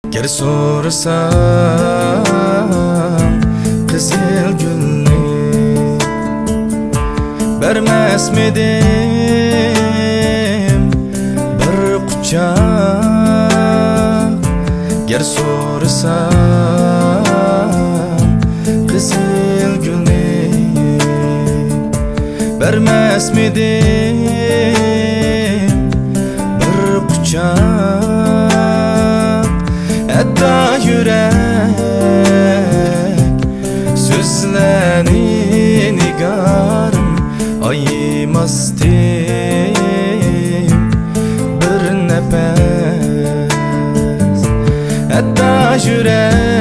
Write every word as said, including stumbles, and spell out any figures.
گەر سورىسام قىزىل گۈلنى، بەرمەسمىدىم بىر قۇچاق. گەر سورىسام قىزىل گۈلنى، بەرمەسمىدىم بىر قۇچاق؟ ھەتتا يۈرەك سۆزلەرنى نىگارىم ئايىماستى بىر نەپەس. ھەتتا يۈرەك